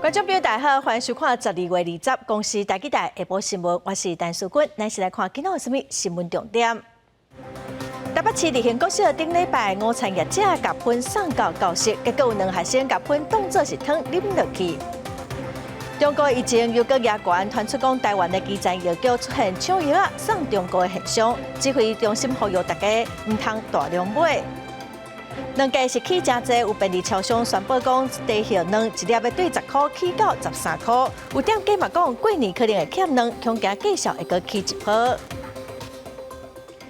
觀眾朋友大家好，歡迎收看12月20公視台語台下晡新聞，我是陳淑君，咱先來看今仔有啥物新聞重點。台北市立興國小頂禮拜午餐業者共噴送到教室，結果有兩學生共噴當做是湯啉落去。中國疫情又閣加懸，傳出講台灣的基層藥局出現搶藥仔送中國的現象，指揮中心呼籲大家毋通大量買。卵價是起誠濟，有便利超商宣布講，茶葉卵一粒欲對10箍起到13箍。有店家嘛講，過年可能會欠卵，恐驚繼續會閣起一波。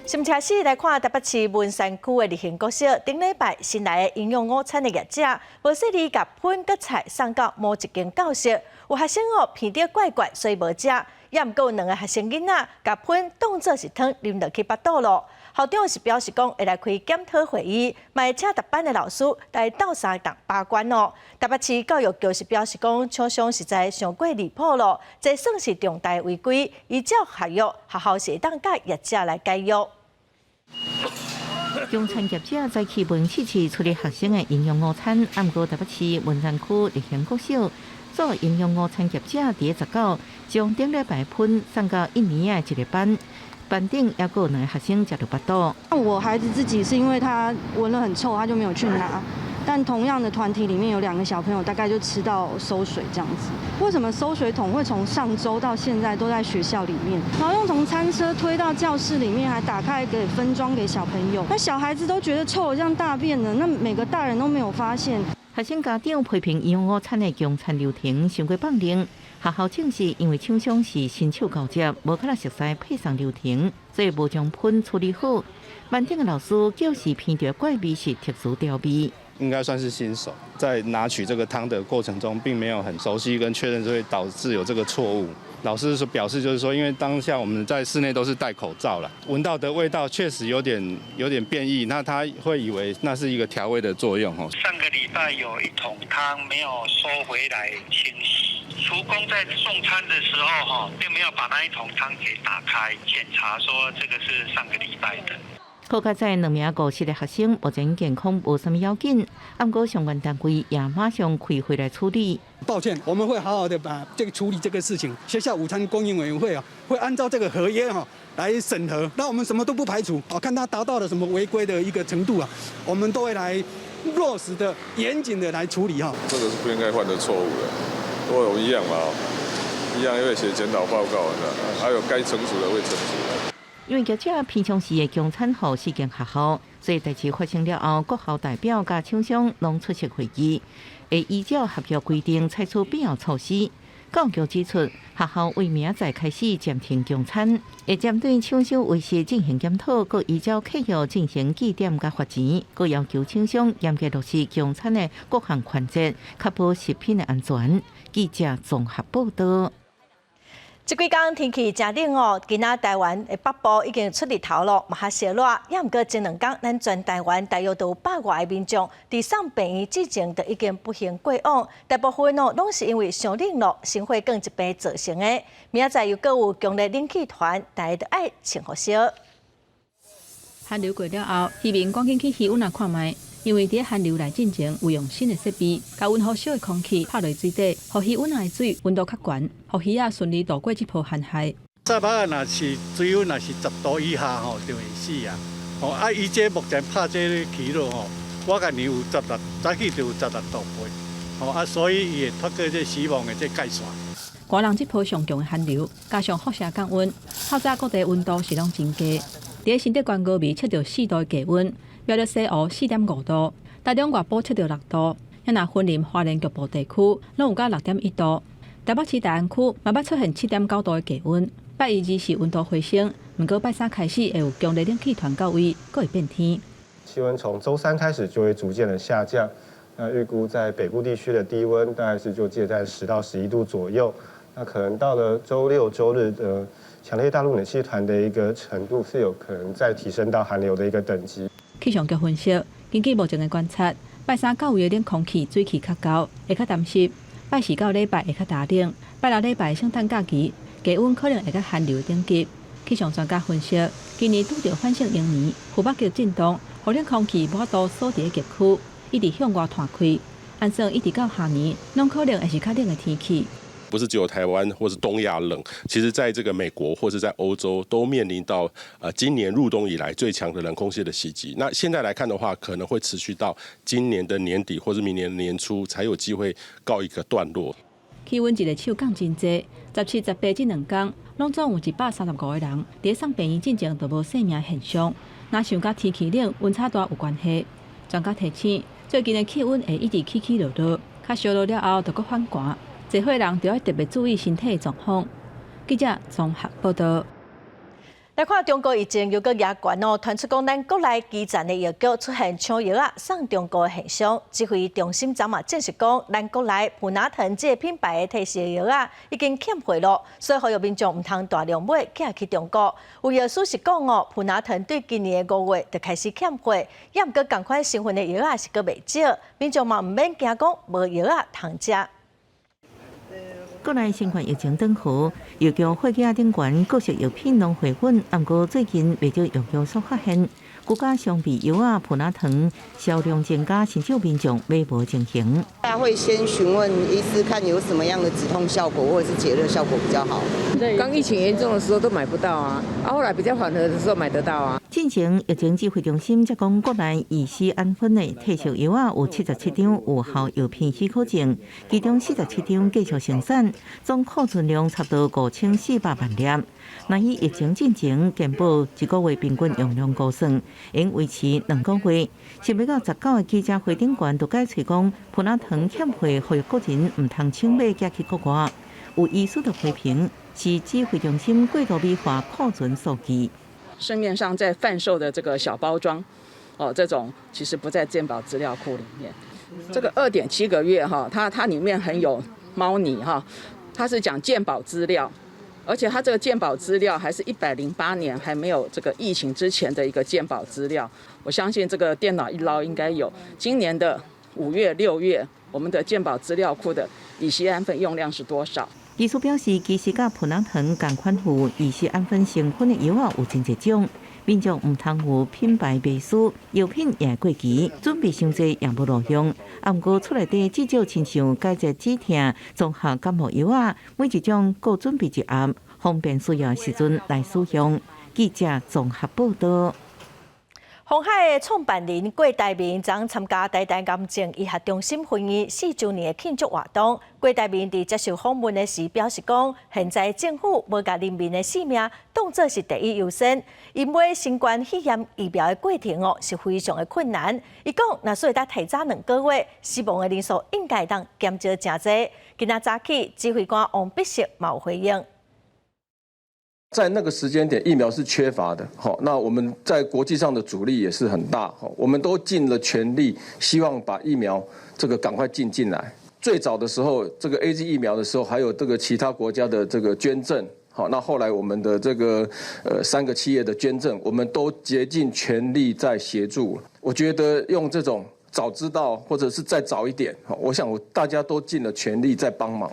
新車市來看台北市文山區的立興國小，頂禮拜新來的營養午餐的業者，無細膩共噴佮菜送到某一間教室，有學生哦鼻著怪怪，所以無食。也毋過有兩个學生囡仔共噴當做是湯啉落去腹肚囉。校長是表示講會來開檢討會議，嘛會請值班的老師來鬥相共把關哦。台北市教育局是表示講，廠商實在傷過離譜囉，這算是重大違規，依照合約，學校是會當佮業者來解約。供餐業者早起問試試處理學生的營養午餐，毋過台北市文山區立興國小做營養午餐業者佇19將頂禮拜噴送到一年仔一个班，班頂猶閣有兩个學生食著腹肚。我孩子自己是因為他聞了很臭，他就沒有去拿。但同樣的團體裡面有兩個小朋友，大概就吃到餿水這樣子。為什麼餿水桶會從上週到現在都在學校裡面，然後用從餐車推到教室裡面，還打開給分裝給小朋友？那小孩子都覺得臭，像大便了，那每個大人都沒有發現。學生家長批評營養午餐的供餐流程傷過放任，學校證實因為廠商是新手交接，無較熟悉配送流程，所以無將噴處理好。班頂的老師表示鼻著怪味是特殊調味。應該算是新手，在拿取這個湯的過程中，並沒有很熟悉跟確認，就會導致有這個錯誤。老師說表示就是說，因為當下我們在室內都是戴口罩了，聞到的味道確實有點變異，那他會以為那是一個調味的作用。上個禮拜有一桶湯沒有收回來清洗，廚工在送餐的時候，哈，並沒有把那一桶湯給打開檢查，說這個是上個禮拜的。好佳哉兩名誤食的學生目前健康無啥物要緊，毋過相關單位也馬上開會來處理。抱歉，我們會好好的把這個處理這個事情。學校午餐供應委員會啊，會按照這個合約哈來審核。那我們什麼都不排除，看他達到了什麼違規的一個程度啊，我們都會來落實的嚴謹的來處理哈。這個是不應該犯的錯誤的，都有一樣嘛，一樣會寫檢討報告的，還有該懲處的會懲處。因為業者平常時會供餐予四間學校，所以代誌發生了後，各校代表佮廠商攏出席會議，會依照合約規定採取必要措施。教育局指出，學校為明仔載開始暫停供餐，會針對廠商違規進行檢討，閣依照契約進行記點佮罰錢，閣要求廠商嚴格落實供餐的各項環節，確保食品的安全。記者綜合報道。這幾工天氣誠冷哦，今仔台灣的北部已經出日頭囉，嘛較燒熱。也毋過前兩工，咱全台灣大約都有百外个民眾佇送病院之前就已經不幸過往，大部分哦攏是因為傷冷囉，心血管疾病造成的。明仔載又閣有強烈冷氣團，大家著愛穿予燒。寒流過了後，漁民趕緊去漁塭仔看覓，因為佇寒流來進前有用新的設備，共溫予燒的空氣拍落水底，予漁塭仔的水溫度較懸，予魚仔順利渡過這波寒害。早擺若是水溫若是10度以下吼，就會死啊！吼啊，伊這目前拍這个起落吼，我共年有十六，早起就有16度8，吼啊，所以伊會脫過這死亡的這界線。寒人這波上強的寒流，加上輻射降溫，透早各地溫度是攏真低。佇新竹縣高美測著4度的低溫，苗栗西湖4.5度，台中外埔測著6度，遐若雲林花蓮局部地區攏有到6.1度。台北市大安區嘛捌出現7.9度的低溫。拜一二是溫度回升，毋過拜三開始會有強烈冷氣團到位，閣會變天。氣溫從週三開始就會逐漸的下降，那預估在北部地區的低溫大概是就介在10到11度左右。那可能到了週六、週日的強烈大陸冷氣團的一個程度是有可能再提升到寒流的一個等級。氣象局分析，根據目前的觀察，拜三到位的冷空氣水汽較厚，會較澹濕。拜四到禮拜會較焦冷，拜六禮拜聖誕假期，低溫可能會到寒流等級。氣象專家分析，今年拄著反聖嬰年，負北極震盪，予冷空氣無法度鎖佇咧極區，一直向外湠開。按算一直到下年，攏可能會是較冷的天氣。不是只有台灣或是東亞冷，其實在這個美國或是在歐洲都面臨到今年入冬以來最強的冷空氣的襲擊。那現在來看的話，可能會持續到今年的年底或是明年年初才有機會告一個段落。氣溫一个手降真濟，17、18這兩工，攏總有135個人佇送病院進前就無性命現象。若想佮天氣冷、溫差大有關係，專家提醒，最近的氣溫會一直起起落落，較燒熱了後就閣反寒，濟歲人就愛特別注意身體狀況。記者綜合報道。來看中國疫情又閣加懸哦，傳出講咱國內基層的藥局出現搶藥仔送中國的現象。指揮中心昨嘛證實講，咱國內普拿疼這个品牌的退燒藥仔已經欠貨咯，所以呼籲民眾毋通大量買寄去中國。有藥師是講哦，普拿疼對今年的5月就開始欠貨，也毋過仝款成分的藥仔是閣袂少，民眾嘛毋免驚講無藥仔通食。國內新冠疫情頂好，藥局貨架頂懸，各式藥品攏回穩。毋過最近袂少藥局所發現，國家常備藥仔普拿疼銷量增加，甚少民眾買無情形。大家會先詢問醫師，看有什麼樣的止痛效果或者是解熱效果比較好。剛疫情嚴重的時候都買不到啊，啊後來比較緩和的時候買得到啊。進前疫情指揮中心才講，國內乙酰氨酚的退燒藥仔有77張有效藥品許可證，其中47張繼續生產，總庫存量差不多5400萬粒。若以疫情進前，健保一個月平均用量估算，應維持2個月。10月到19個記者會頂懸就解釋講，普拿疼欠貨，呼籲國人毋通搶買寄去國外。有醫師就批評是指揮中心過度美化庫存數據。市面上在販售的這個小包裝，哦，這種其實不在健保資料庫裡面。這個2.7個月哈，它裡面很有貓膩哈，它是講健保資料，而且它這個健保資料還是108年還沒有這個疫情之前的一個健保資料。我相信這個電腦一撈應該有今年的5月、6月，我們的健保資料庫的乙酰氨酚用量是多少？醫師表示，其實佮普拿疼仝款有乙酰氨酚成分的藥仔有真濟種，民眾毋通有品牌迷思，藥品也會過期，準備傷濟也無路用。啊，毋過厝內底至少親像解熱止痛、綜合感冒藥仔，每一種各準備一盒，方便需要時陣來使用。記者綜合報道。鴻海的創辦人郭台銘昨參加台大癌症醫學中心分院4週年的慶祝活動。郭台銘佇接受訪問的時表示講，現在政府無共人民的性命當作是第一優先，因為新冠肺炎疫苗的過程哦是非常的困難。伊講，若說會當提早2個月，死亡的人數應該當減少誠濟。今仔早起，指揮官王必勝嘛有回應。在那個時間點，疫苗是缺乏的，好，那我們在國際上的阻力也是很大，我們都盡了全力，希望把疫苗這個趕快進進來。最早的時候，這個 AZ 疫苗的時候，還有這個其他國家的這個捐贈，好，那後來我們的這個三個企業的捐贈，我們都竭盡全力在協助。我覺得用這種早知道，或者是再早一點，我想我大家都盡了全力在幫忙。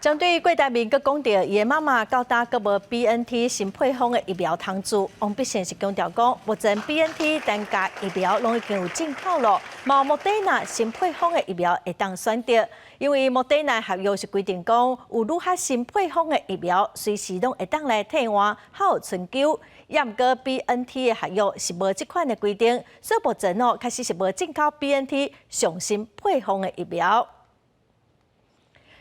針對郭台銘閣講著，伊的媽媽到今閣無 BNT 新配方的疫苗通注，王必勝是強調講，目前 BNT 單價疫苗攏已經有進口咯，嘛莫德納新配方的疫苗會當選擇，因為莫德納合約是規定講，有愈較新配方的疫苗，隨時攏會當來替換，較有春秋。也毋過 BNT 的合約是無這款的規定，所以目前哦，確實是無進口 BNT 上新配方的疫苗。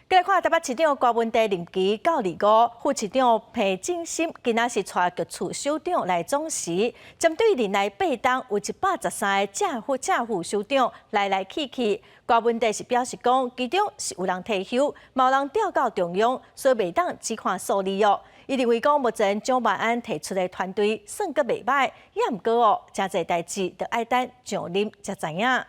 來看台北市長柯文哲任期到25，副市長彭進興今仔是帶局處首長來總辭，針對任內八冬有113個正副首長來來去去，柯文哲是表示講，其中是有人退休，嘛有人調到中央，所以袂當只看數字哦。伊認為講，目前蔣萬安提出的團隊算閣袂䆀，也毋過哦，誠濟代誌著愛等上任才知影。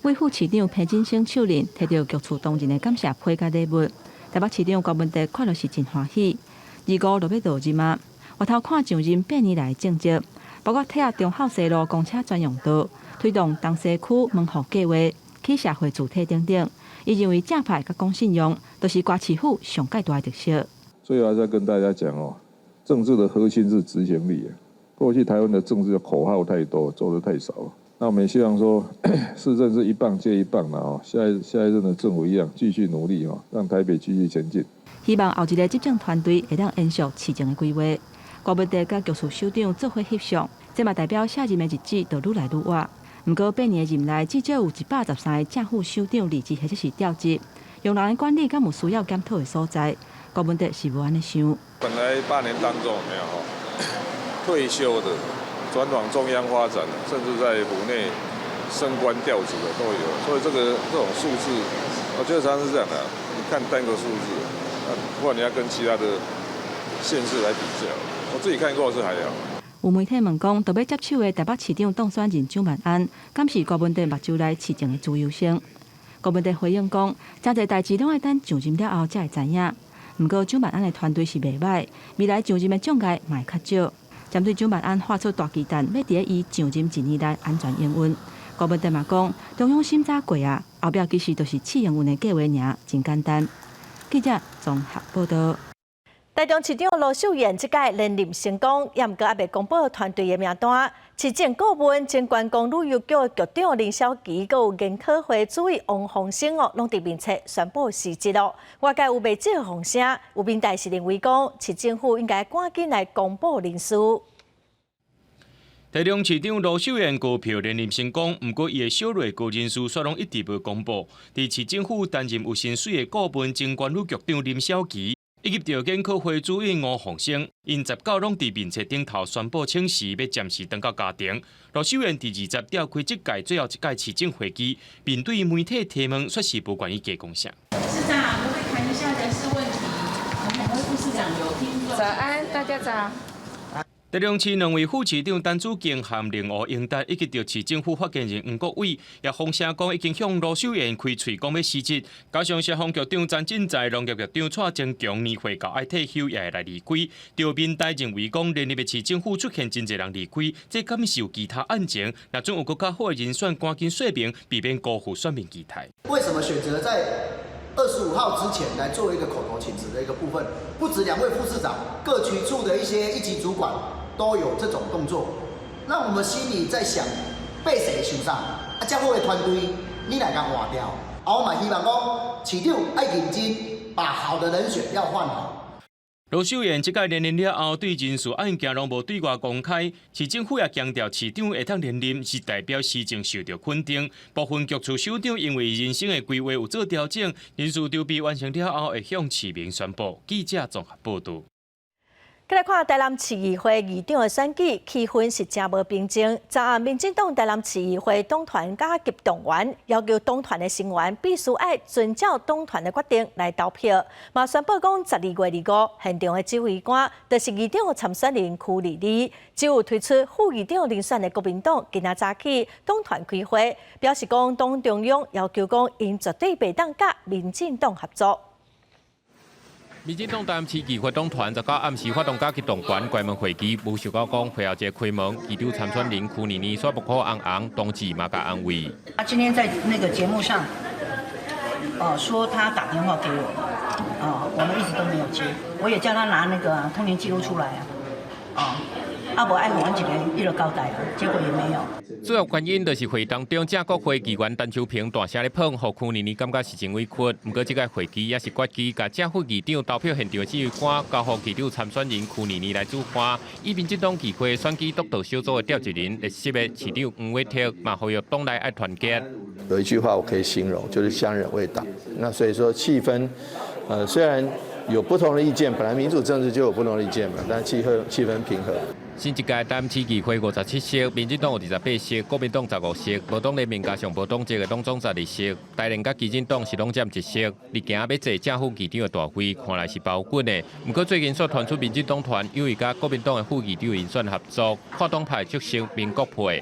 委副市長彭進興手認提著局處同仁的感謝批佮禮物，台北市長柯文哲看著是真歡喜。25就欲落任啊，回頭看上任8年來政績，包括拆忠孝西路公車專用道，推動東西區門戶計畫，起社會住宅等等。伊認為正派佮講信用，都是柯市府上蓋大的特色。所以還是要跟大家講哦，政治的核心是執行力。過去台灣的政治的口號太多，做得太少。那我們也希望說，市政是一棒接一棒啦，哦，下一任的政府一樣繼續努力哦，讓台北繼續前進。希望後一個執政團隊會當延續市政的規劃。郭文哲佮局處首長做伙翕相，這嘛代表卸任的日子就愈來愈倚。毋過8年的任內，至少有113個正副首長離職或者是調職，用人的管理敢有需要檢討的所在？郭文哲是無按呢想。本來8年當中有沒有退休的、轉往中央發展，甚至在府內升官調職的都有，所以這種數字，我覺得常常是這樣的，你看單個數字，不過你要跟其他的縣市來比較，我自己看過是還好。有媒體問講，就欲接手的台北市長當選人蔣萬安，敢是郭文哲目睭內市政的資優生？郭文哲回應講，誠濟代誌攏愛等上任了後才會知影。毋過蔣萬安的團隊是袂䆀，未來上任的障礙嘛會較少。針對蔣萬安畫出大雞蛋，欲佇伊上任一年內安全營運。郭文哲嘛講，中央審查過啊，後壁其實就是試營運的計劃爾，真簡單。記者綜合報道。台中市長盧秀燕這屆連任成功，也毋過猶未公布團隊的名單。市政顧問、前觀光旅遊局局長林小琪，閣有研考會主委王鴻生哦，攏佇面冊宣布辭職咯。外界有袂少風聲，有民代是認為講，市政府應該趕緊來公布人事。台中市長盧秀燕高票連任成功，毋過伊的小內閣人事煞攏一直無公布。佇市政府擔任有薪水的顧問，前觀旅局長林小琪，以及著研考會主委吳鳳生，𪜶19攏佇面冊頂頭宣布請辭，欲暫時轉到家庭。盧秀燕佇20召開這屆最後一屆市政會議，面對媒體提問，卻是無願意加講啥。市長，可不可以談一下人事問題？兩位副市長有聽過？早安，大家早。台中市兩位副市長陳子敬和吳英達，以及著市政府發言人黃國偉，也風聲講已經向盧秀燕開喙講欲辭職。加上消防局長陳進財、農業局長蔡增強年歲到愛退休，也會來離開。著民代認為講，連任的市政府出現真濟人離開，這敢是有其他案情？若準有閣較好的人選，趕緊說明，避免辜負選民期待。為什麼選擇在25號之前來做一個口頭請辭的一個部分？不止兩位副市長，各局處的一些一級主管都有這種動作，那我們心裡在想，被誰受傷？啊，這好的團隊，你來共換掉？啊，我嘛希望講，市長愛認真，把好的人選要換好。盧秀燕這屆連任了後，對人事案件攏無對外公開。市政府也強調，市長會當連任是代表施政受著肯定。部分局處首長因為人生的規劃有做調整，人事籌備完成了後，會向市民宣布。記者綜合報道。再來看台南市議會議長的選舉，氣氛是誠無平靜。昨暗民進黨台南市議會黨團加急動員，要求黨團的成員必須愛遵照黨團的決定來投票。嘛宣布講，12月25現場的指揮官就是議長參選人區莉莉。只有推出副議長人選的國民黨，今仔早起黨團開會，表示講黨中央要求講，𪜶絕對袂當佮民進黨合作。民進黨台南市議會黨團19暗時發動加急動員關門會議，無想到講會後一開門，議長參選人區妮妮煞目苦紅紅，同志嘛共安慰。他今天在那個節目上，哦，說他打電話給我，哦，我們一直都沒有接，我也叫他拿那個通聯記錄出來啊，哦，啊無愛予阮一個一個交代，結果也沒有。主要原因就是會當中正國會議員陳秋平大聲咧噴，予區妮妮感覺是真委屈。毋過這個會議也是決議，共正副議長投票現場指揮官交予議長參選人區妮妮來主辦。以民進黨議會選舉督導小組的召集人，列席的市長黃偉哲嘛呼籲黨內愛團結。有一句話我可以形容，就是相忍為黨。那所以說氣氛，雖然有不同的意見，本來民主政治就有不同的意見嘛，但氣氛平和。新一屆台南市議會57席，民進黨有28席，國民黨15席，無黨聯盟加上無黨籍的攏總12席，台聯佮基進黨是攏佔1席。日行欲坐正副議長的大位，看來是包滾的。毋過最近煞傳出民進黨團有意佮國民黨的副議長人選合作，跨黨派促成民國配。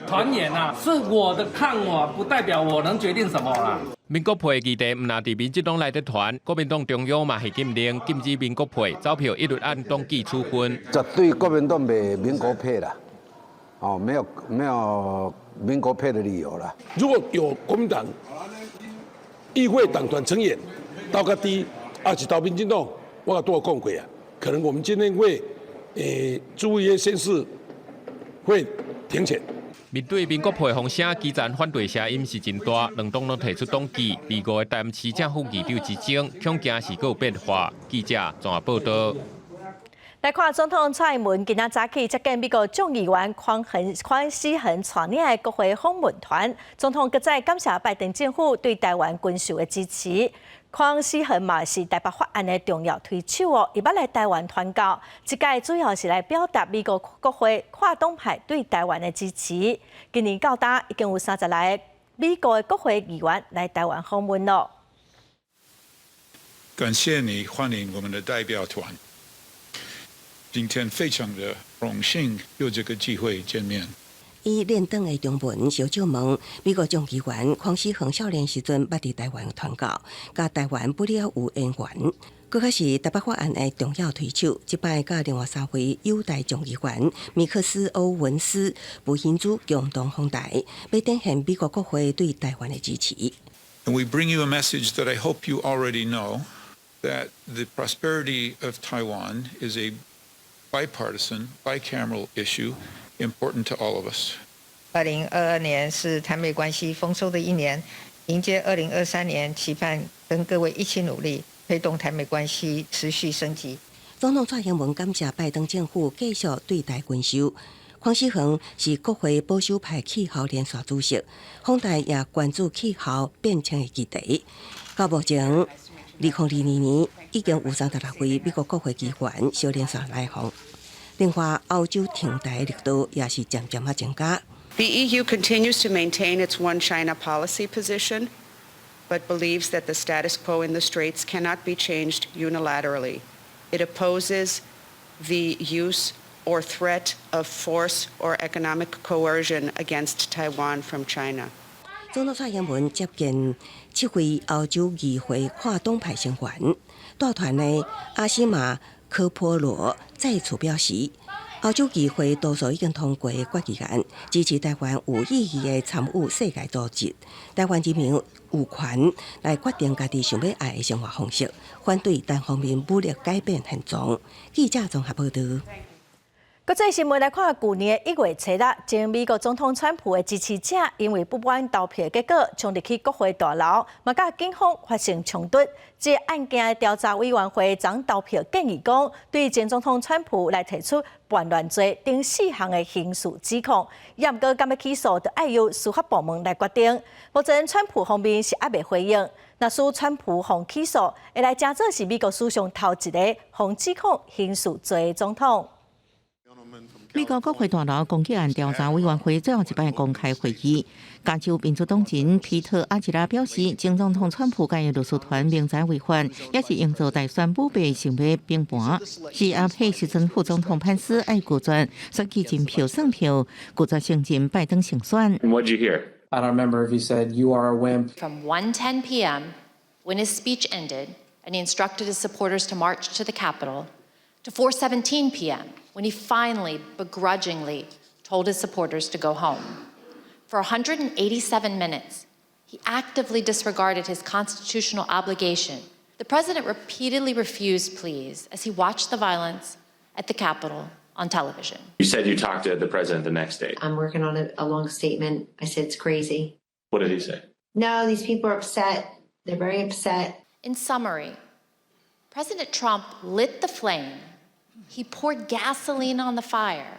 團員啊，是我的看法，不代表我能決定什麼啦。民國配議題毋但佇民進黨內底傳，國民黨中央嘛下禁令禁止民國配，走票一律按黨紀處分。絕對國民黨袂民國配啦，哦，沒有民國配的理由啦。如果有國民黨議會黨團成員投家己，抑是投民進黨，我拄仔講過啊，可能我們今天會注意一些宣示會停權。面對民國配風聲，基層反對聲音是真大，兩黨攏提出黨紀。二五个台南市政府議長之爭，恐驚是閣有變化。記者綜合報道。來看總統蔡英文今仔早起接見美國眾議員寬恆寬思恆帶領的國會訪問團，總統閣再感謝拜登政府對台灣軍售的支持。寬思恆嘛是台北法案的重要推手哦，伊捌來台灣團購，這擺主要是來表達美國國會跨黨派對台灣的支持。今年到今已經有30來個美國的國會議員來台灣訪問咯。感謝你歡迎我們的代表團。今天非常的榮幸有這個機會見面。以練轉的中文相借問，美國眾議員匡思恆少年時陣捌佇台灣團購，佮台灣不了有淵源，閣較是台北法案的重要推手。這擺佮另外三位友台眾議員米克斯、歐文斯、布希茲共同訪台，欲展現美國國會對台灣的支持。 And we bring you a message that I hope you already know, that the prosperity of Taiwan is a bipartisan, bicameral issue important to all of us. 2022年是台美關係豐收的一年，迎接2023年，期盼跟各位一起努力，推動台美關係持續升級。總統蔡英文感謝拜登政府繼續對台軍售。匡思恆是國會保守派氣候連線主席，訪台也關注氣候變遷的議題。到目前，2022年已經有36位美國國會議員相連線來訪。另外，歐洲挺台力度也是漸漸仔增加。 The EU continues to maintain its One China policy position, but believes that the status quo in the Straits cannot be changed unilaterally. It opposes the use or threat of force or economic coercion against Taiwan from China. 總統蔡英文接見七位歐洲議會跨黨派成員，帶團的阿西馬科波羅再次表示，歐洲議會多數已經通過決議案，支持台灣有意義的參與世界組織。台灣人民有權來決定家己想欲愛的生活方式，反對單方面武力改變現狀。記者綜合報道。國際新聞來看，舊年1月7日，前美國總統川普的支持者因為不滿投票結果，衝入去國會大樓，嘛佮警方發生衝突。這個案件的調查委員會昨投票建議講，對前總統川普來提出叛亂罪等四項的刑事指控，也毋過敢欲起訴，就愛由司法部門來決定。目前川普方面是猶未回應。若是川普予起訴，會來成做是美國史上頭一個予指控刑事罪的總統。美國國會大樓攻擊案調查委員會最後一擺公開會議，加州民主黨人皮特阿吉拉表示，前總統川普佮伊律師團明知違法，也是營造大選舞弊想欲崩盤。是阿彼時陣副總統潘斯愛拒絕選舉人票算票，拒絕承認拜登勝選。 What'd you hear? I don't remember if he said you are a wimp. From 1:10 p.m. when his speech ended and he instructed his supporters to march to the Capitol, to 4:17 p.m. when he finally begrudgingly told his supporters to go home. For 187 minutes, he actively disregarded his constitutional obligation. The president repeatedly refused pleas as he watched the violence at the Capitol on television. You said you talked to the president the next day. I'm working on a long statement. I said it's crazy. What did he say? No, these people are upset. They're very upset. In summary, President Trump lit the flame. He poured gasoline on the fire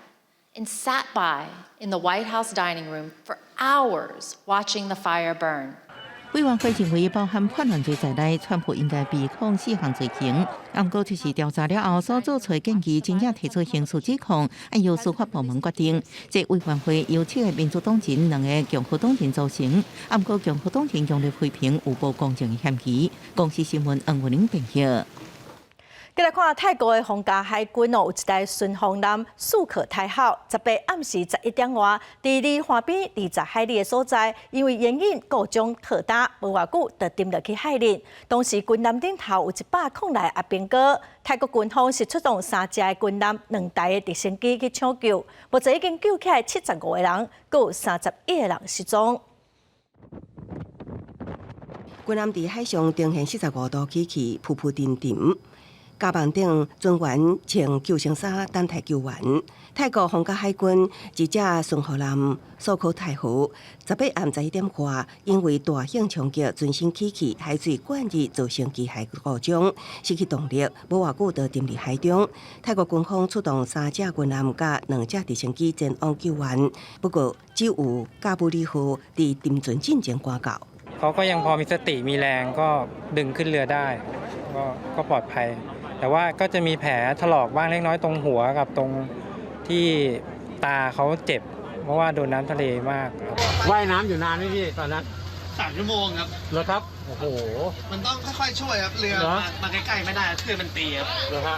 and sat by in the White House dining room for hours watching the fire burn. 委員會認為，包含叛亂罪在內，川普應該被控四項罪行。毋過，這是調查了後所做出的建議，真正提出刑事指控，愛由司法部門決定。這委員會由七個民主黨人、兩个共和黨人組成。毋過，共和黨人強烈批評有無公正的嫌疑。公視新聞黃文玲編譯。繼來看泰國的皇家海軍哦，有一台巡防艦素可泰號，18暗時11點外，佇離岸邊20海里的所在，因為煙引故障脫單，無偌久就沉落去海裡。當時軍艦頂頭有100空來阿兵哥，泰國軍方是出動三隻的軍艦、兩台的直升機去搶救，目前已經救起來75個人，閣有31個人失蹤。軍艦佇海上呈現45度起去，浮浮沉沉。甲板頂船員穿救生衫等待救援。泰國皇家海軍一隻巡護艦素可泰號，18暗11點外，因為大型衝擊船身起氣，海水灌入造成機械故障，失去動力，無偌久就沉入海中。泰國軍方出動三隻軍艦佮兩隻直升機前往救援，不過只有加布里號佇沉船進前趕到。 เขาก็ยังพอมีสติมีแรงก็ดึงขึ้นเรือได้ก็ก็ปลอดภัย แต่ว่าก็จะมีแผลถลอกบ้างเล็กน้อยตรงหัวกับตรงที่ตาเขาเจ็บ เพราะว่าโดนน้ำทะเลมากครับ ว่ายน้ำอยู่นานไหมพี่ตอนนั้น 3ชั่วโมงครับ เหรอครับ โอ้โห มันต้องค่อยๆช่วยครับ เรือ เหรอ มาใกล้ๆไม่ได้คลื่นมันตีครับ เหรอฮะ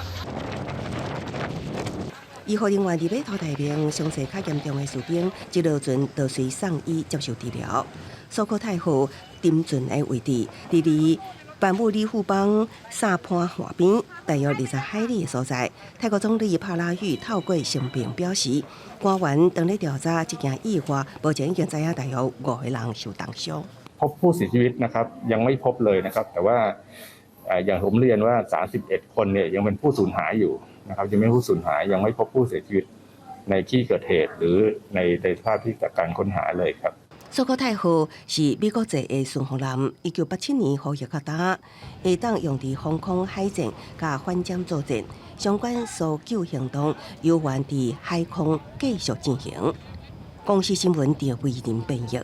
醫護人員佇碼頭內面，傷勢較嚴重的士兵，一落船就隨送醫接受治療。素可泰號沉船的位置，佇離班武里富邦薩潘岸邊大約20海里的所在。泰國總理帕拉育透過聲明表示，官員當咧調查這件意外，目前已經知影大約五個人受重傷。 พบผู้เสียชีวิตนะครับยังไม่พบเลยนะครับ แต่ว่าอย่างผมเรียนว่า 31 คนเนี่ยยังเป็นผู้สูญหายอยู่นะครับยังไม่ผู้สูญหายยังไม่พบผู้เสียชีวิตในที่เกิดเหตุหรือในสภาพที่จากการค้นหาเลยครับ 素可泰號是美國製的巡防艦，1987年服役到今，會當用佇防空海戰佮反潛作戰，相關搜救行動猶原佇海空繼續進行。公視新聞趙偉林編譯。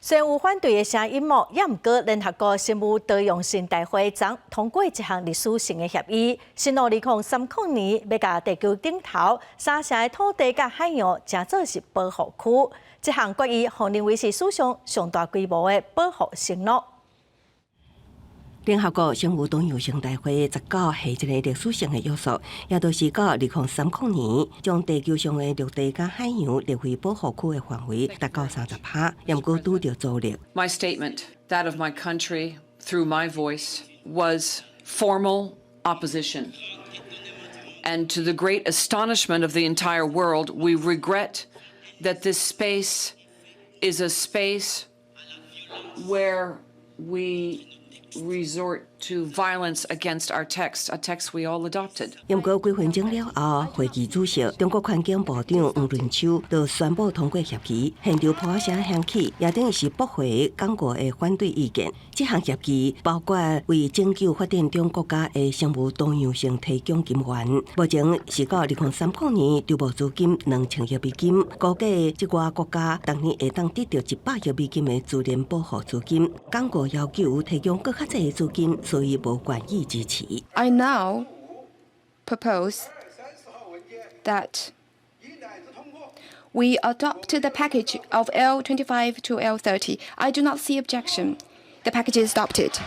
雖然有反對的聲音哦，也毋過聯合國生物多樣性大會昨通過一項歷史性的協議，承諾2030年欲共地球頂頭三成的土地佮海洋成做是保護區。這項決議予認為是史上上大規模的保護承諾。聯合國生物多樣性大會19下一個歷史性的約束，也就是到2030年，將地球上的陸地佮海洋列為保護區的範圍達到30%，毋過拄著阻力。 My statement, that of my country, through my voice, was formal opposition. And to the great astonishment of the entire world, we regret that this space is a space where we resort to violence against our text, a text we all adopted. 毋過幾分鐘了後，會議主席中國環境部長黃潤秋就宣布通過協議，現場噗仔聲響起，也等於是駁回剛果的反對意見。這項協議包括為拯救發展中國家的生物多樣性提供金援，目前是到2030年籌募資金2000億美金，估計這寡國家逐年會當得著100億美金的自然保護資金。剛果要求提供閣較濟的資金，所以無願意支持。 I now propose that we adopt the package of L25 to L30. I do not see objection. The package is adopted.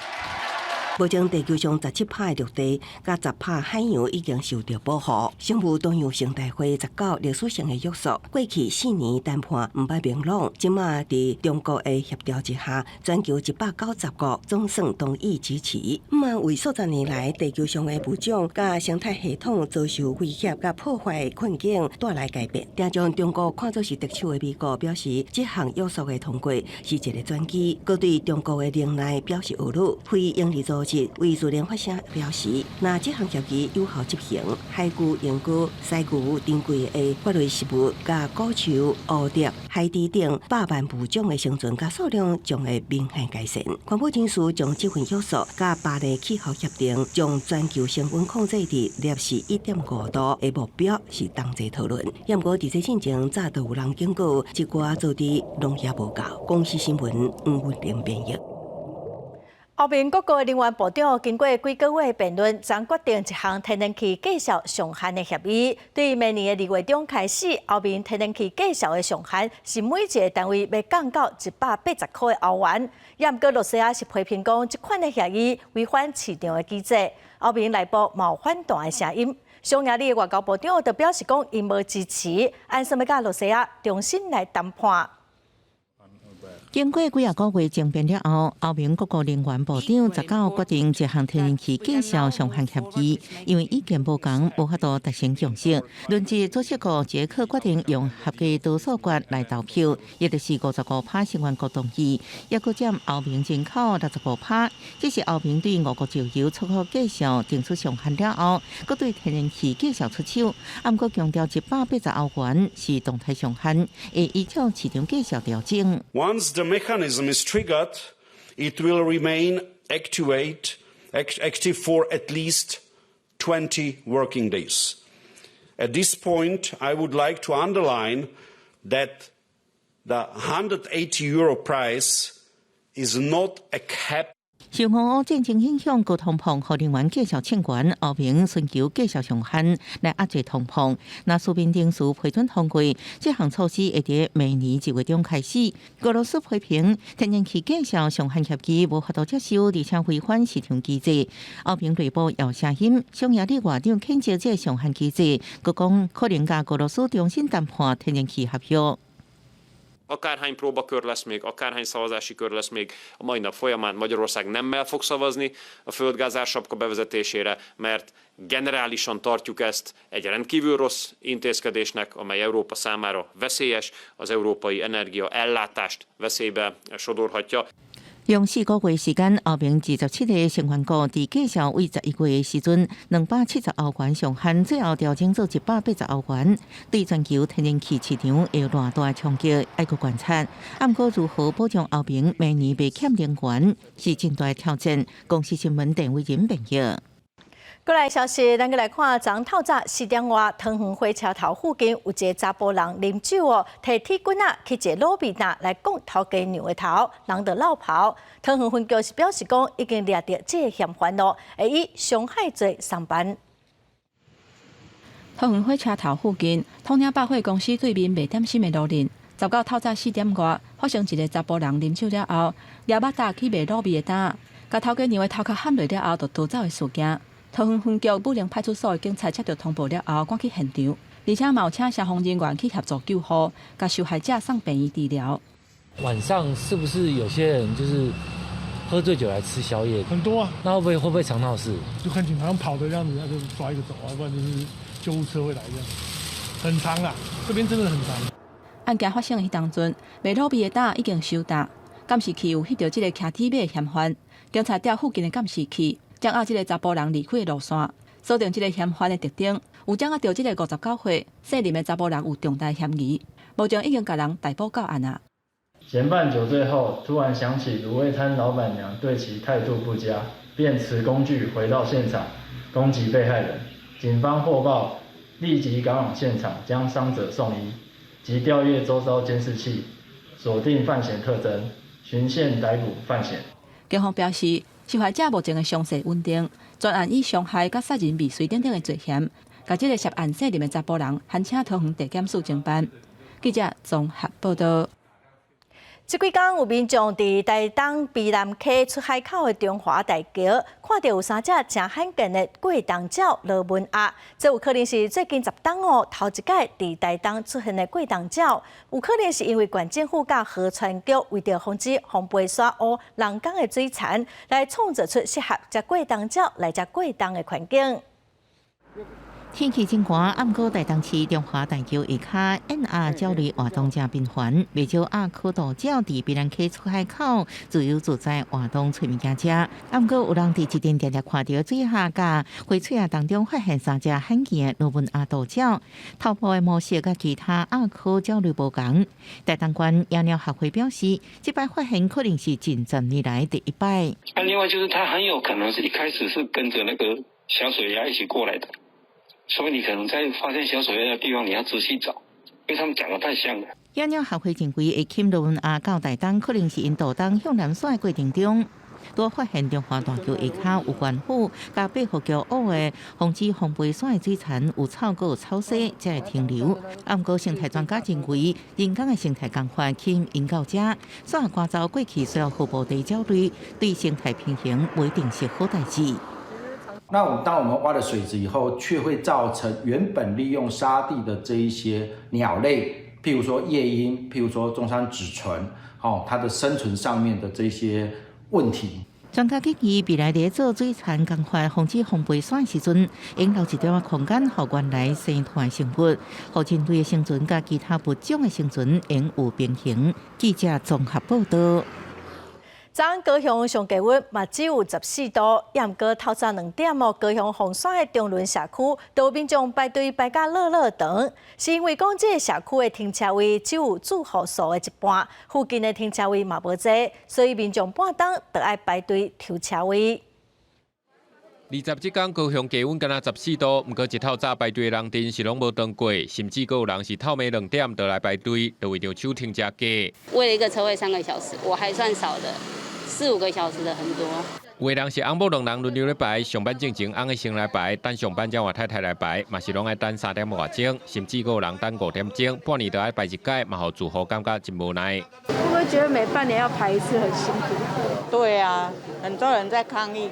目前地球上17%的陸地佮10%海洋已經受到保護。生物多樣性大會19歷史性的約束，過去4年談判毋捌明朗，這馬佇中國的協調之下，全球190國總算同意支持。毋過為數十年來地球上的物種佮生態系統遭受威脅佮破壞困境帶來改變。定將中國看作是敵手的美國表示，這項約束的通過是一個轉機，閣對中國的能耐表示懊惱。非營利組織為自然發聲表示，若這項協議有效執行，海龜、鸚鵡、犀牛珍貴的蕨類植物、佮古樹、蝴蝶、海豬等百萬物種的生存佮數量將會明顯改善。環保人士將這份約束佮巴黎氣候協定將全球升溫控制佇攝氏1.5度的目標是同齊討論。毋過佇這進前早就有人警告，這寡做佇攏也無夠。公視新聞黃文玲編譯。歐盟各國能源部長經過幾個月的辯論，昨決定一項天然氣價數上限的協議。對明年的2月中開始，歐盟天然氣價數的上限是每一個單位欲降到180塊的歐元。也毋過，羅西亞是批評講，這款的協議違反市場的機制。歐盟內部嘛有反彈的聲音。匈牙利的外交部長就表示講，𪜶無支持，按算欲佮羅西亞重新來談判。經過幾仔個月爭辯了後，歐盟各國能源部長19決定這項天然氣價數上限協議，因為意見無仝，無法度達成共識。輪值主席國捷克決定用合計多數決來投票，也就是55趴成員國同意，抑閣佔歐盟人口65趴。這是歐盟對俄國石油出口價數定出上限了後，閣對天然氣價數出手。毋過強調180歐元是動態上限，會依照市場價數調整。 Once the mechanism is triggered, it will remain active for at least 20 working days. At this point, I would like to underline that the €180 price is not a cap. 受俄烏戰爭影響，高通膨予能源價數衝懸，歐盟尋求價數上限來壓制通膨。若書面程序批准通過，這項措施會佇明年1月中開始。俄羅斯批評天然氣價數上限協議無法度接受，而且違反市場機制。歐盟內部有聲音，匈牙利外長譴責這上限機制，閣講可能佮俄羅斯重新談判天然氣合約。 Akárhány próbakör lesz még, akárhány szavazási kör lesz még a mai nap folyamán, Magyarország nemmel fog szavazni a földgázársapka bevezetésére, mert generálisan tartjuk ezt egy rendkívül rossz intézkedésnek, amely Európa számára veszélyes, az európai energia ellátást veszélybe sodorhatja. 用4個月時間，歐盟27個成員國佇價數為11月的時陣，270歐元上限，最後調整做180歐元。對全球天然氣市場會有偌大衝擊，愛閣觀察。毋過如何保障歐盟明年袂欠能源，是真大挑戰。公視新聞鄧偉仁編譯。過來消息，咱閣來看，昨透早4點外，桃園火車頭附近有一个查埔人啉酒哦，提鐵棍仔去一个滷味檔來摃頭家娘的頭，人就落跑。桃園分局是表示講，已經掠著這个嫌犯咯，會以傷害罪送辦。桃園火車頭附近，統領百貨公司對面賣點心的路面，19透早4點外，發生一个查埔人啉酒了後，拿肉夾去賣滷味的檔，共頭家娘的頭殼砍落了後，就逃走的事件。桃園分局武陵派出所的警察接到通報了後，趕去現場，而且嘛有請消防人員去協助救護，共受害者送病院治療。晚上是不是有些人就是喝醉酒來吃宵夜？很多啊。那會不會常鬧事？就看警察跑的樣子，那就抓一個走啊，不然就是救護車會來這樣。很常啦，這邊真的很常。案件發生的彼當陣，賣滷味的檔已經收檔，監視器有翕到這个騎鐵馬的嫌犯，警察調附近的監視器。掌握這个查埔人離開的路線，鎖定這个嫌犯的特徵，有掌握著這个59歲姓林的查埔人有重大嫌疑，目前已經共人逮捕到案啊。嫌犯酒醉後，突然想起滷味攤老闆娘對其態度不佳，便持工具回到現場攻擊被害人。警方獲報，立即趕往現場將傷者送醫，及調閱周遭監視器，鎖定犯嫌特徵，循線逮捕犯嫌。警方表示，受害者目前的傷勢穩定，專案以傷害佮殺人未遂等等的罪嫌，共這个涉案姓林的查埔人，函請桃園地檢署偵辦。記者綜合報導。這幾工有民眾佇台東卑南溪出海口的中華大橋，看著有三隻誠罕見的過冬鳥螺紋鴨，這有可能是最近10冬哦頭一擺佇台東出現的過冬鳥，有可能是因為縣政府佮河川局為著防止風飛沙污人工的水田，來創造出適合這過冬鳥來遮過冬的環境。天氣真寒，毋過台東市中華大橋下跤雁鴨鳥類活動誠頻繁，袂少鴨科渡鳥佇卑南溪出海口自由自在活動揣物件食。毋過有人佇一陣定定看著水下佮花穗仔當中發現三隻罕見的螺紋鴨渡鳥，頭部的毛色佮其他鴨科鳥類無仝。台東縣野鳥學會表示，這擺發現可能是近10年來第一擺。那另外就是，它很有可能是一開始是跟着那個小水鴨一起過來的。所以你可能在發現小水鴨的地方，你要仔細找，因為他們長得太像了。野鳥學會認為，會吸螺紋鴨到台東，可能是𪜶渡冬向南徙的過程中，拄發現中華大橋下跤有縣府佮白河橋挖的防止風飛沙的水田有草閣草畦，才會停留。毋過生態專家認為，人工的生態工法吸引𪜶到遮，煞趕走過去需要服務的鳥類，對生態平衡無一定是好代誌。那我當我們挖了水質以後，卻會造成原本利用沙地的這一些鳥類，譬如說夜鶯，譬如說棕山紫鶉，哦，它的生存上面的這些問題。專家建議，未來佇做水田耕發防止風飛沙時陣，應留一點仔空間，予原來生態生物，予人類的生存佮其他物種的生存應有平衡。記者綜合報道。昨昏高雄上低溫嘛只有14度，也毋過透早2點哦，高雄鳳山的中崙社區都有民眾排隊排甲落落長，是因為講這个社區的停車位只有住戶數的一半，附近的停車位嘛無濟，所以民眾半冬就愛排隊抽車位。 20這工高雄低溫敢若14度，毋過一透早排隊的人陣是攏無斷過，甚至閣有人是透暝2點就來排隊，就為著搶停車格。為了一個車位3個小時，我還算少的，四五個小時的很多。有的人是翁某兩人輪流咧排，上班進前翁的先來排，等上班才換太太來排，嘛是攏愛等3點外鐘，甚至閣有人等5點鐘，半年就愛排一擺，嘛予住戶感覺真無奈。會不會覺得每半年要排一次很辛苦？對啊，很多人在抗議。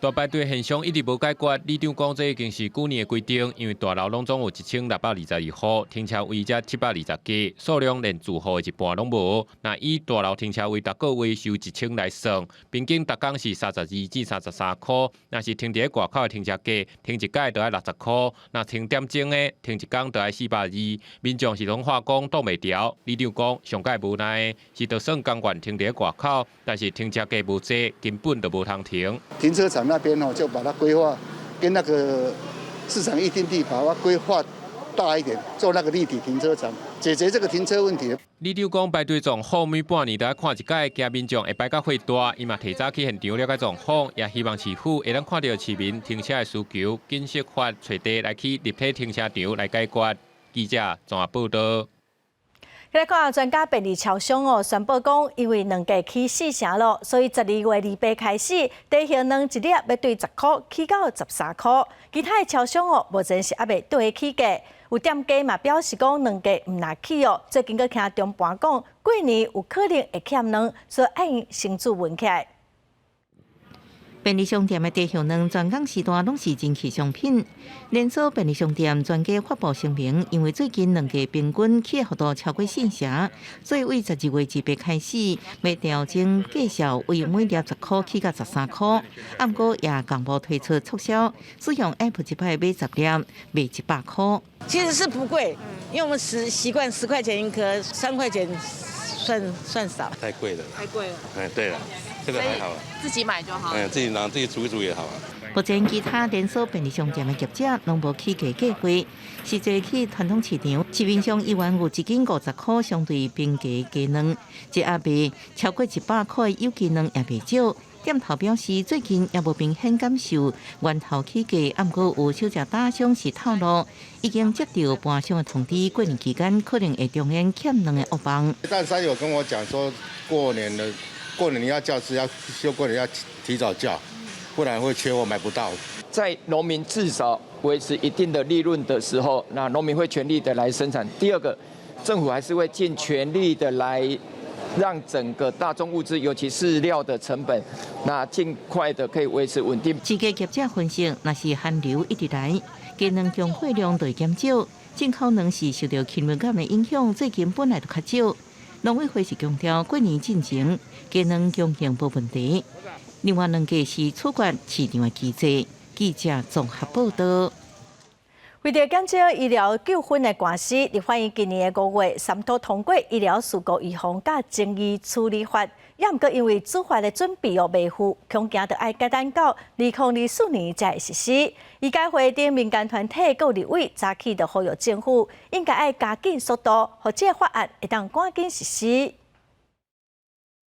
大排隊現象一直無解決，里長講這已經是舊年的規定，因為大樓攏總有1622戶，停車位才720個，數量連住戶的一半攏無。若以大樓停車位逐個月收1000來算，平均逐工是32至33箍。若是停佇咧外口的停車格，停一擺就愛60箍；若停點鐘的，停一工就愛420。民眾是攏話講擋袂牢，里長講上蓋無奈的是，就算甘願停佇咧外口，但是停車格無濟，根本就無通停。停車場那邊哦，就把它規劃跟那個市場預定地把它規劃大一點，做那個立體停車場，解決這個停車問題。里長講排隊狀況每半年都愛看一擺，驚民眾會排甲火大，伊嘛提早去現場了解狀況，也希望市府會當看著市民停車的需求，緊設法揣地來起立體停車場來解決。記者綜合報道。來看專家便利超商哦，宣布講，因為卵價起四成咯，所以12月28開始，茶葉卵一粒欲對10箍起到13箍。其他的超商哦，目前是猶未對起價。有店家嘛表示講，卵價毋若起哦，最近閣聽中盤講，過年有可能會欠卵，所以愛先注穩起來。便利商店的茶葉卵全港時段攏是人氣商品。連鎖便利商店全家發布聲明，因為最近卵價平均起的幅度超過四成，所以對12月28開始，欲調整價數，為每粒10箍起到13箍。啊，毋過也同步推出促銷，使用 App 一擺買10粒，賣100箍。其實是不貴，因為我們習慣10塊錢一顆，3塊錢算少。太貴了。太貴了。哎，對了，這個還好。自己買就好。哎，自己拿自己煮一煮也好啊。目前其他連鎖便利商店的業者攏無起價計劃，實際去傳統市場，市面上一元有一斤50箍相對平價雞卵，一盒賣超過100箍的有機卵也袂少。店頭表示，最近也無明顯感受源頭起價，毋過有小食打商是透露，已經接到盤商的通知，過年期間可能會重演欠卵的噩夢。蛋商有跟我講說，過年的過年你要叫是要就過年要提早叫，不然會缺貨買不到。在農民至少維持一定的利潤的時候，那農民會全力的來生產。第二個，政府還是會盡全力的來讓整個大宗物資，尤其飼料的成本，那盡快的可以維持穩定。市價業者分析，若是寒流一直來，雞卵供貨量就會減少，進口卵是受著氣溫感的影響，最近本來就較少。農委會是強調，過年進前雞卵供應無問題。另外，卵價是取決市場的機制。記者綜合報道。為著減少醫療糾紛的官司，立法院今年的5月三度通過醫療事故預防佮爭議處理法，也毋過因為主法的準備哦未赴，恐驚著愛改等到2024年才會實施。醫改會等民間團體佮立委早起就呼籲政府應該愛加緊速度，予這个法案會當趕緊實施。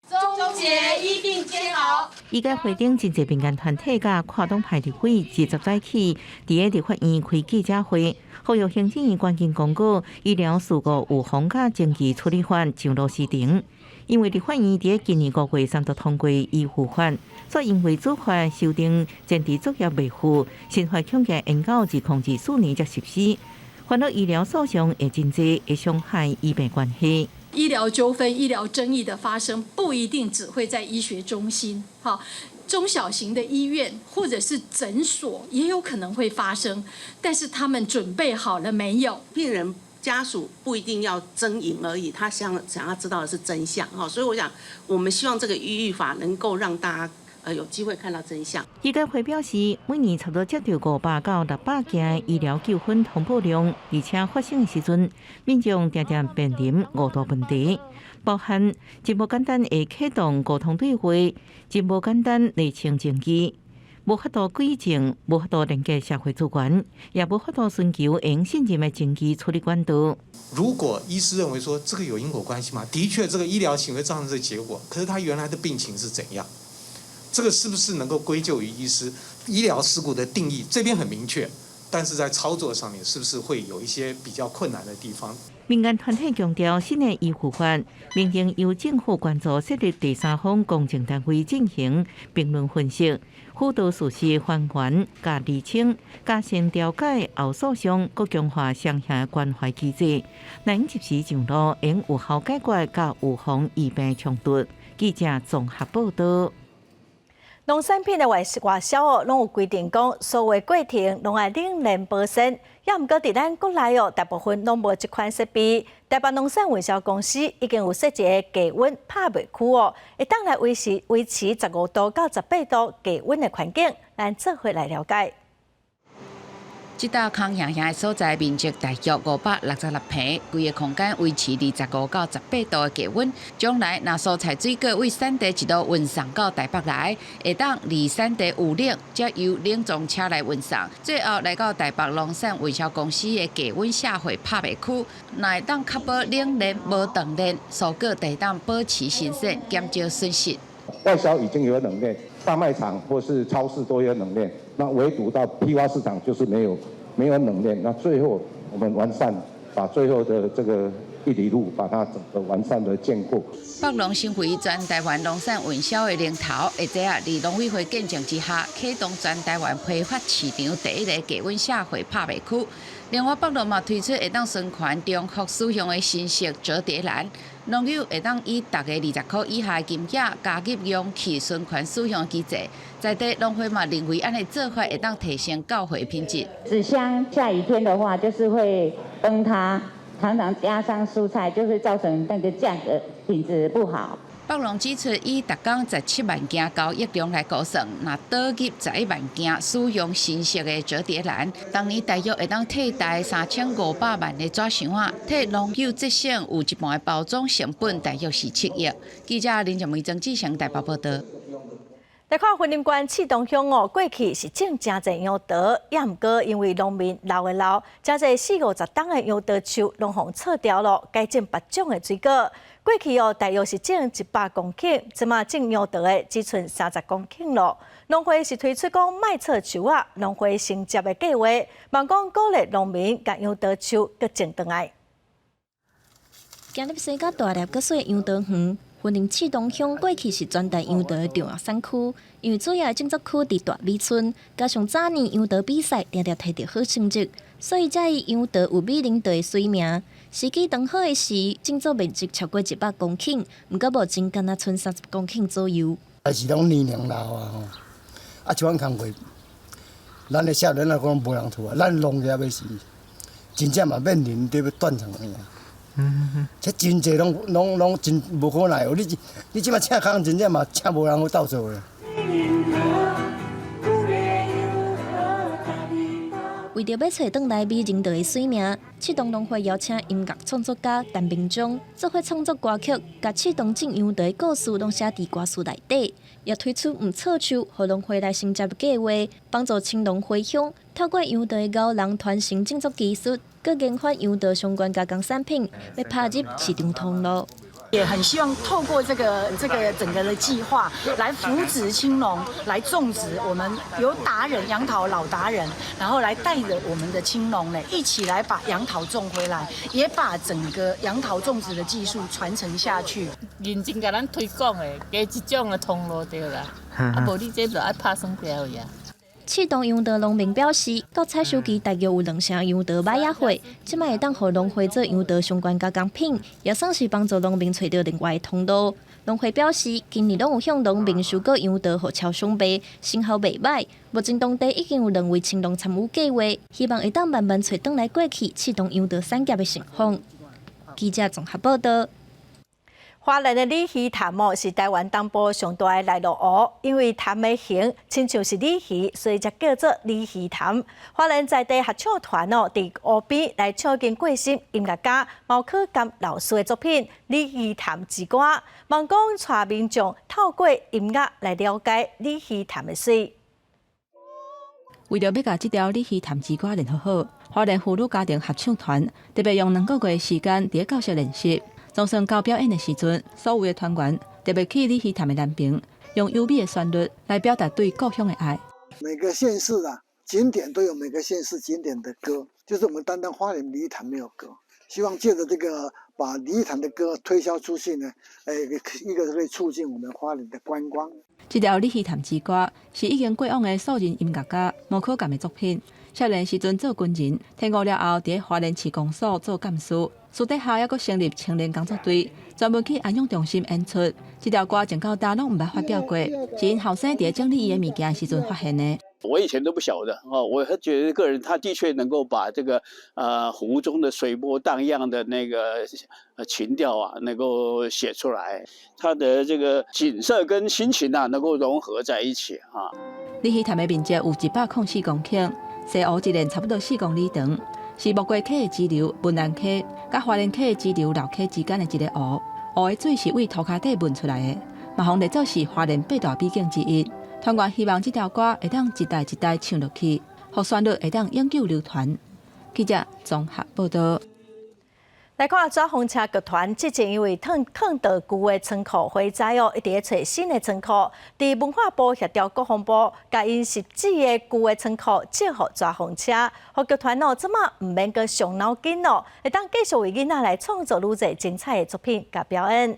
終結醫病煎熬。醫改會頂真濟民間團體佮跨黨派立委，20早起佇咧立法院開記者會，呼籲行政院趕緊公告醫療事故預防佮爭議處理法上路時程。因為立法院佇咧今年5月三度通過醫護法，所以因為主法修訂前置作業未赴，新法恐驚延到2024年才實施，煩惱醫療訴訟會真濟，會傷害醫病關係。醫療糾紛、醫療爭議的發生，不一定只會在醫學中心，哈，中小型的醫院或者是診所也有可能會發生，但是他們準備好了沒有？病人家屬不一定要爭贏而已，他想想要知道的是真相，所以我想，我們希望這個醫預法能夠讓大家有機會看到真相。醫改會表示，每年差不多接到500到600件醫療糾紛通報量，而且發生的時陣，民眾常常面臨五大問題，包含真無簡單會啟動溝通對話，真無簡單釐清證據，無法度舉證，無法度連結社會資源，也無法度尋求用信任的證據處理管道。如果醫師認為說這個有因果關係嗎？的確，這個醫療行為造成這個結果，可是他原來的病情是怎樣？這個是不是能夠歸咎於醫師？醫療事故的定義這邊很明確，但是在操作上面是不是會有一些比較困難的地方？民間團體強調，新的醫護法明應由政府關注設立第三方公證單位進行評論分析，輔導事實還原佮釐清，加深調解後訴訟，閣強化雙向關懷機制，能及時上路，應有效解決佮預防醫病衝突。記者綜合報道。農產品的外外銷哦，攏有規定講，所有過程攏愛冷鏈保鮮。也毋過佇咱國內哦，大部分攏無這款設備。台北農產運銷公司已經有設一个低溫拍賣區哦，會當來維持15度到18度低溫的環境。咱做伙來了解。這搭空營營的所在面積大約566坪，規个空間維持25到18度的低溫。將來若蔬菜水果對產地一路運送到台北來，會當離產地有冷，才由冷裝車來運送，最後來到台北農產運銷公司的低溫卸貨拍賣區，若會當確保冷鏈無斷鏈，蔬果會當保持新鮮，減少損失。外銷已經有冷鏈，大賣場或是超市都有冷鏈，那唯獨到批發市場就是沒有冷鏈。那最後我們完善，把最後的這個一里路把它整個完善的建構。北農成為全台灣農產運銷的龍頭，會這啊，佇農委會見證之下，啟動全台灣批發市場第一个低溫卸貨拍賣區。另外，北農嘛推出會當循環重複使用的新式摺疊籃，農友會當以逐个20箍以下的金額加入容器循環使用機制。在地農會嘛認為，按呢做法會當提升交貨品質。紙箱下雨天的話，就是會崩塌，常常壓傷蔬菜，就會造成那個價格品質不好。北農指出，以逐工17萬件交易量來估算，若導入11萬件使用新式的摺疊籃，逐年大約會當替代3500萬个紙箱仔，替農友節省有一半的包裝成本，大約是7億。記者林靜梅、曾志成台北報道。來看雲林縣刺桐鄉哦，過去是種誠濟楊桃，也毋過因為農民老的老，誠濟四五十冬的楊桃樹攏予銼掉囉，改種別種的水果。過去哦，大約是種100公頃，這馬種楊桃的只賰30公頃囉。農會是推出講莫銼樹仔，農會承接的計劃，望講鼓勵農民共楊桃樹閣種轉來。行入西較大粒、閣細楊桃園。雲林刺桐鄉過去是全台楊桃的重要產區，因為主要的種植區佇大美村，加上早年楊桃比賽定定提著好成績，所以才以楊桃有美人桃的美名。時機當好的時，種植面積超過100公頃，毋過目前干焦賰30公頃左右。還是攏年齡老啊吼，啊這款工課，咱的少年仔講無人做啊，咱農業的是真正嘛面臨著欲斷層的。這真濟攏攏攏真無可奈何，你你這馬請工真正嘛請無人去鬥做咧。為著欲揣轉來美人桃的美名，刺桐農會邀請音樂創作家陳明忠做伙創作歌曲，共刺桐種楊桃的故事攏寫佇歌詞內底，也推出毋銼樹，予農會來承接計劃，幫助青農回鄉，透過楊桃的高人傳承種植技術，閣研發楊桃相關加工產品，欲拍入市場通路。也很希望透過這個整個的計劃來扶植青農，來種植。我們有達人楊桃老達人，然後來帶着我們的青農呢，一起來把楊桃種回來，也把整個楊桃種植的技術傳承下去。認真共咱推廣的，加一種的通路對啦，啊無你這就愛拍算掉去啊。刺桐楊桃農民表示，到採收期大約有兩成楊桃䆀仔貨，這擺會當予農會做楊桃相關加工品，也算是幫助農民揣著另外的通路。農會表示，今年攏有向農民收購楊桃予超商賣，成效袂䆀。目前當地已經有兩位青農參與計劃，希望會當慢慢揣轉來過去刺桐楊桃產業的成風。記者綜合報道。花蓮的鯉魚潭哦，是台灣東部上大的內陸湖，因為潭的形親像是鯉魚，所以才叫做鯉魚潭。花蓮在地合唱團哦，佇湖邊來唱經過心音樂家毛可甘老師的作品《鯉魚潭之歌》，望講帶民眾透過音樂來了解鯉魚潭的水。為著欲共這條鯉魚潭之歌練好好，花蓮婦女家庭合唱團特別用2個月的時間佇咧教室練習。總算到表演的時陣，所有的團員特別去鯉魚潭的南爿，用優美的旋律來表達對故鄉的愛。每個縣市啊，景點都有每個縣市景點的歌，就是我們單單花蓮鯉魚潭沒有歌，希望借著這個把鯉魚潭的歌推銷出去呢，一個可以促進我們花蓮的觀光。這條鯉魚潭之歌是已經過往的素人音樂家毛可甘的作品。少年時陣做軍人，退伍了後，佇花蓮市公所做幹事，私底下猶閣成立青年工作隊，專門去安養中心演出。這條歌從到今攏毋捌發表過，是𪜶後生佇整理伊的物件時陣發現的。我以前都不曉得哦，我覺得個人他的確能夠把這個湖中的水波蕩漾的那個情調啊，能夠寫出來，他的這個景色跟心情啊，能夠融合在一起啊。鯉魚潭的面積有104公頃，西湖一連差不多4公里長，是木瓜溪的支流文蘭溪佮花蓮溪的支流荖溪之間的一个湖。湖的水是對塗跤底噴出來的，嘛予列做是花蓮八大美景之一。團員希望這條歌會當一代一代唱落去，予旋律會當永久流傳。記者綜合報道。來看紙風車劇團，之前因為囥囥道具的倉庫火災哦，一直咧揣新的倉庫。佇文化部協調國防部，共𪜶實質的舊的倉庫借予紙風車，予劇團哦，這馬毋免閣傷腦筋咯，會當繼續為囡仔來創作愈濟精彩的作品佮表演。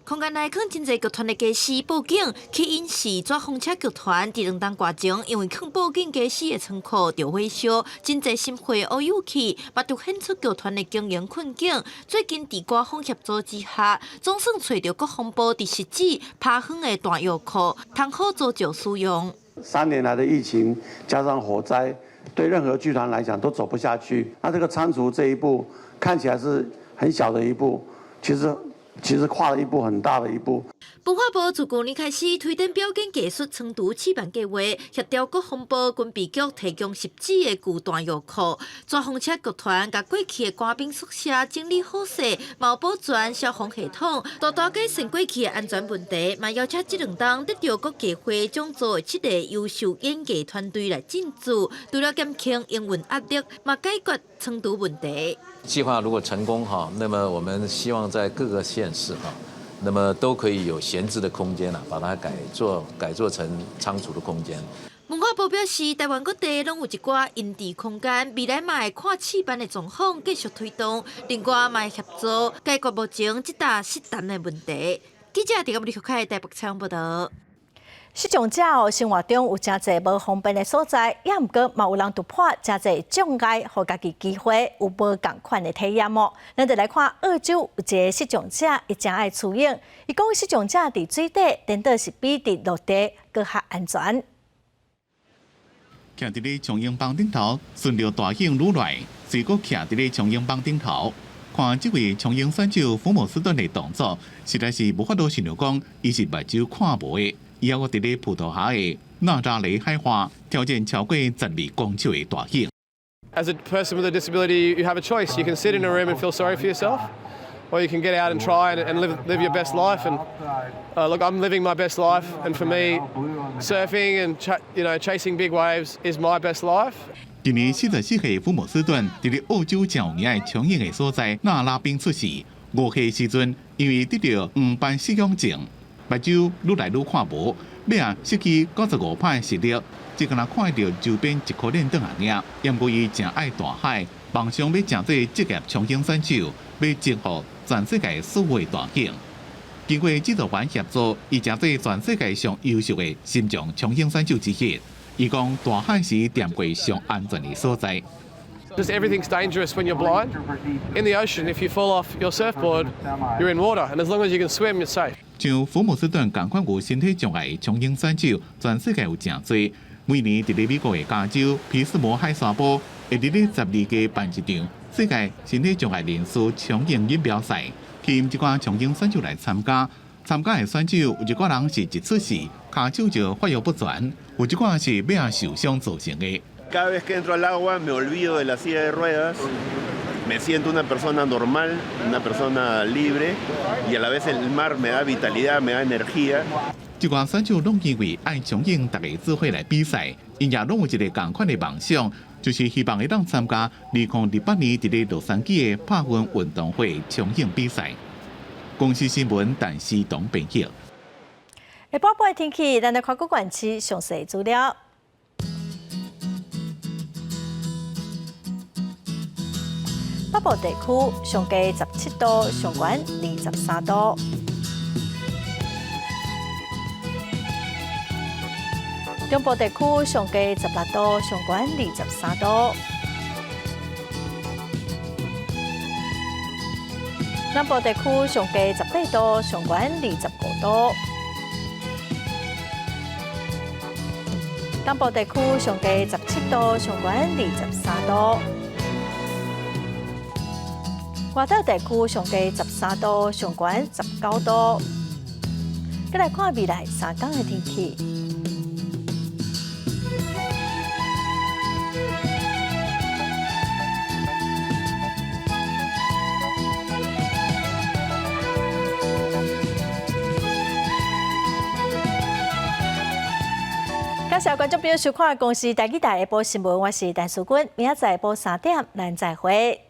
空間內囥真濟劇團的家私布景，起因是紙風車劇團佇兩冬外前，因為囥布景家私的倉庫著火燒，真濟心血烏有去，嘛凸顯出劇團的經營困境。最近佇官方協助之下，總算揣著國防部佇汐止拋荒的彈藥庫，通好租借使用。 3年來的疫情加上火災，對任何劇團來講都走不下去。那這個倉儲這一步看起來是很小的一步，其實跨了一步很大的一步。文化部自舊年開始推展表演藝術倉儲試辦計劃，協調國防部軍備局提供汐止的舊彈藥庫，紙風車劇團共過去的官兵宿舍整理好勢，嘛有保全消防系統，大大改善過去的安全問題，嘛邀請這兩冬得著國藝會獎座的七個優秀演藝團隊來進駐，除了減輕營運壓力，嘛解決倉儲問題。計劃如果成功哈，那麼我們希望在各個縣市哈，那麼都可以有閒置的空間啦，把它改做成倉儲的空間。文化部表示，台灣各地攏有一寡閒置空間，未來嘛會看試辦的狀況繼續推動，另外嘛會協助解決目前這搭失單的問題。記者佇個立開台北採訪報道。視障者哦，生活中有誠濟無方便的所在，也毋過嘛有人突破誠濟障礙，予家己機會有無仝款的體驗哦。咱就來看澳洲有一个視障者，伊誠愛潛泳。伊講視障者佇水底，顛倒是比佇陸地閣較安全。徛佇咧長榮幫頂頭，順著大湧愈來，隨閣徛佇咧長榮幫頂頭，看這位長榮選手福姆斯頓的動作，實在是無法度想像講，伊是目睭看無的。伊猶閣佇咧葡萄牙的納扎雷海岸挑戰超過12公尺的大湧。 As a person with a disability, you have a choice. You can sit in a room and feel sorry for yourself, or you can get out and try and live your best life. And look, I'm living my best life, and for me, surfing and chasing big waves is my best life. 今年44歲福姆斯頓佇咧澳洲誠有名的衝湧的所在納拉賓出世。5歲時陣，因為得著黃斑失養症，目睭愈來愈看無，尾仔失去95%的視力，只敢若看著周邊一箍鏈燈爾。毋過伊誠愛大海，夢想欲成做職業衝湧選手，欲征服全世界所有的大湧。經過指導員協助，伊成做全世界上優秀的心臟衝湧選手之一。伊講大海是踮過上安全的所在。Just everything's dangerous when you're blind. In the ocean, if you fall off your surfboard, you're in water, and as long as you can swim, you're safe. 像福姆斯頓仝款有身體障礙長泳選手，全世界有誠濟。每年佇咧美國的加州皮斯摩海沙坡，會佇咧12月辦一場世界身體障礙人士長泳錦標賽，吸引一寡長泳選手來參加。參加的選手有一寡人是一出世跤手就發育不全，有一寡是尾仔受傷造成的。 Cada vez que entro al agua me olvido de la silla de ruedas, me siento una persona normal, una persona libre y a la vez el mar me da vitalidad, me da energía. 這寡選手攏因為愛長泳，大家做伙來比賽，𪜶也攏有一个仝款的夢想，就是希望會當參加2028年佇咧洛杉磯的帕運運動會長泳比賽。公視新聞，陳思東編譯。下晡晡天氣，咱來看各縣市詳細資料。北部地區上低17度，上懸23度。中部地區上低16度，上懸23度。南部地區上低18度，上懸25度。東部地區上低17度，上懸23度。外島地區上低13度，上懸19度。閣來看未來3工的天氣。感謝觀眾朋友收看《公視台語台》下晡新聞，我是陳淑君，明仔載下晡3點，咱再會。